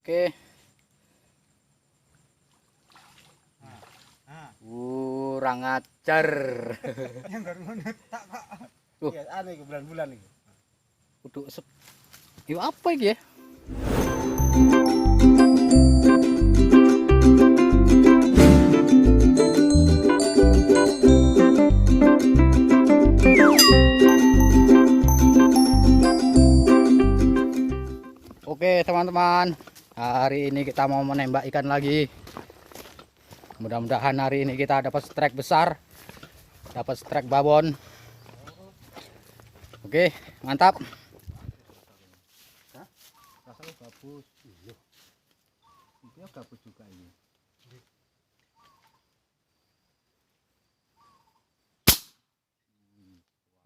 Oke. Kurang ajar. Yang baru tak kok. Ya aneh iki bulan-bulan iki. Kudu sep. Yo apa iki ya? Oke teman-teman, hari ini kita mau menembak ikan lagi. Mudah-mudahan hari ini kita dapat strike besar, dapat strike babon. Oke, mantap. Hah? Rasanya gabus. Iya. Ini gabus juga ini.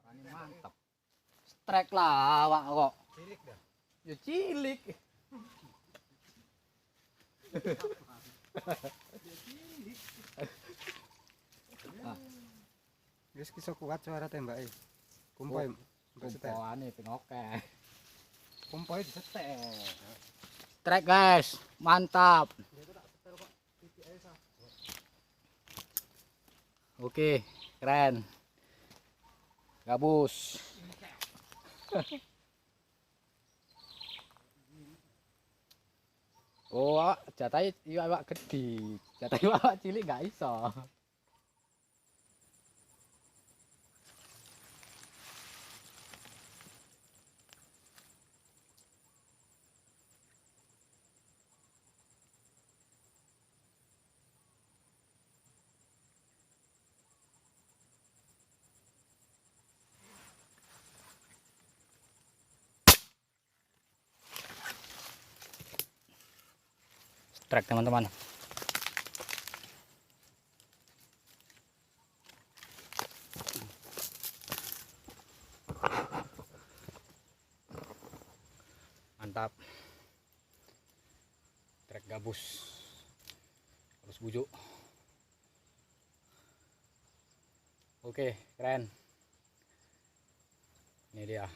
Suaranya mantap. Strike lawak kok. Cilik dah. Ya cilik. Wis iso kuat suara tembake. Kumpoe kumpoane ping oke. Kumpoe disetel. Strike guys, mantap. Oke, keren. Gabus. Oh, jatahe iwak gede, jatahe iwak cilik gak iso. Strike teman-teman. Mantap. Strike gabus. Gabus bujuk. Oke, keren. Ini dia.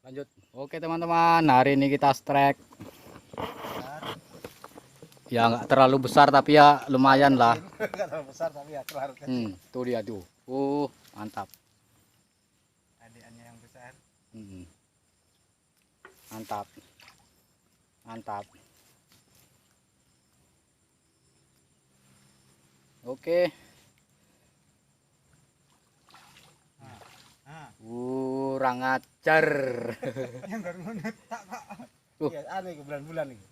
Lanjut. Oke teman-teman, hari ini kita strike. Ya nggak terlalu besar tapi ya lumayan lah. Nggak terlalu besar tapi ya keluar. Tuh dia tuh. Mantap. Adiannya yang besar. Mantap. Mantap. Oke. Kurang ajar. Yang baru tak kok. Ya aneh iki bulan-bulan iki.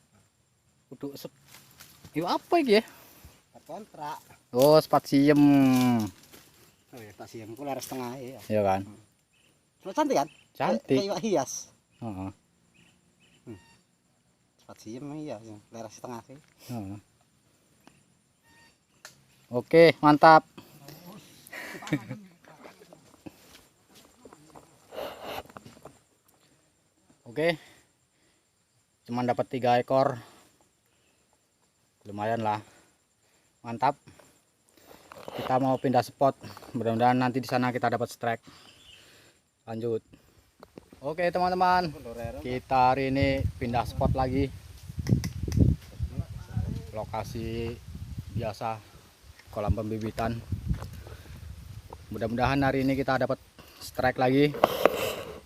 Kudu sep. Yo apa iki ya? Kontrak. Oh, sepat siem. Oh ya, tak siem ku ler setengah ya. Iya kan? Cuma cantik kan? Cantik. Kayak hias. Heeh. Sepat siem iya, ler setengah sih. Heeh. Oke, mantap. Oke, cuman dapat 3 ekor, lumayan lah, mantap. Kita mau pindah spot, mudah-mudahan nanti di sana kita dapat strike. Lanjut. Oke teman-teman, kita hari ini pindah spot lagi, lokasi biasa, kolam pembibitan. Mudah-mudahan hari ini kita dapat strike lagi.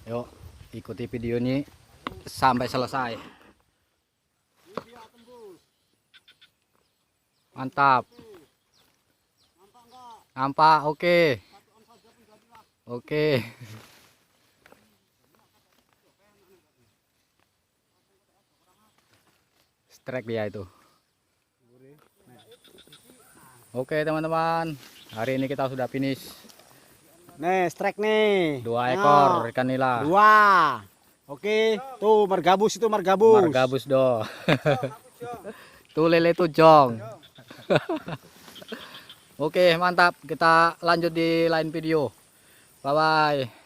Yuk, ikuti video ini sampai selesai. Mantap. Nampak, oke. Oke. Strike dia itu. Oke teman-teman, hari ini kita sudah finish. Nih, strike nih. 2 ekor ikan nila. 2. Oke, tuh margabus itu margabus. Margabus do. Tuh lele tuh jong. Oke, mantap. Kita lanjut di lain video. Bye bye.